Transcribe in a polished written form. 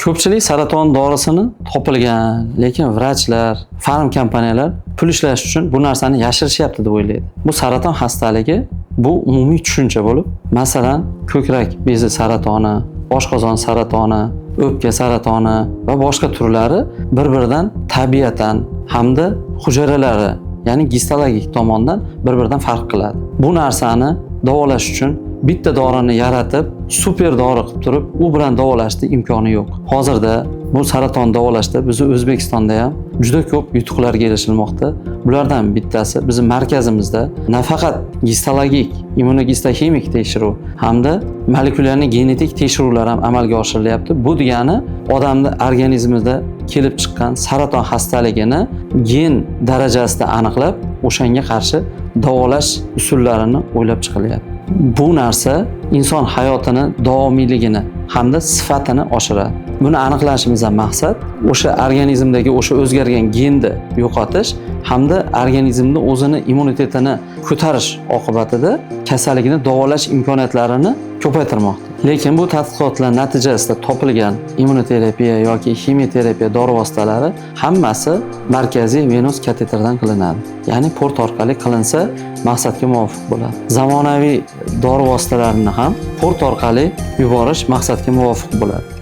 Ko'pchilik saraton dorisini topilgan, lekin vrachlar, farm kompaniyalar pul ishlash uchun bu narsani yashirishyapti deb o'ylaydi. Bu saraton xastaligi, bu umumiy tushuncha bo'lib, masalan, ko'krak bezi saratoni, oshqozon saratoni, o'pka saratoni va boshqa turlari bir-biridan tabiatan hamda hujayralari, ya'ni gistologik tomondan bir-biridan farq qiladi. Bu narsani davolash uchun bitta dorini yaratib, super dori qilib turib, u bilan davolashni imkoni yo'q. Hozirda bu saraton davolashda bizni O'zbekistonda ham juda ko'p yutuqlarga erishilmoqda. Bulardan bittasi bizni markazimizda nafaqat gistologik, immunogistoximik tekshiruv hamda molekulyar genetik tekshiruvlar ham amalga oshirilyapti. Bu degani odamni organizmida kelib chiqqan saraton xastaligini gen darajasida aniqlab, o'shanga qarshi davolash usullarini o'ylab chiqilyapti. Bu narsa inson hayotini davomiyligini hamda sifatini oshiradi. Buni aniqlashimizdan maqsad o'sha organizmdagi o'sha o'zgargan genni yo'qotish hamda organizmni o'zini immunitetini ko'tarish oqibatida kasallikni davolash imkoniyatlarini ko'paytirmoqda. Lekin bu tadqiqotlar natijasida topilgan immunoterapiya yoki ximioterapiya dori vositalari hammasi markaziy venoz kateterdan qilinadi. Ya'ni port orqali qilinsa, maqsadga muvofiq bo'ladi. Zamonaviy dori vositalarini ham port orqali yuborish maqsadga muvofiq bo'ladi.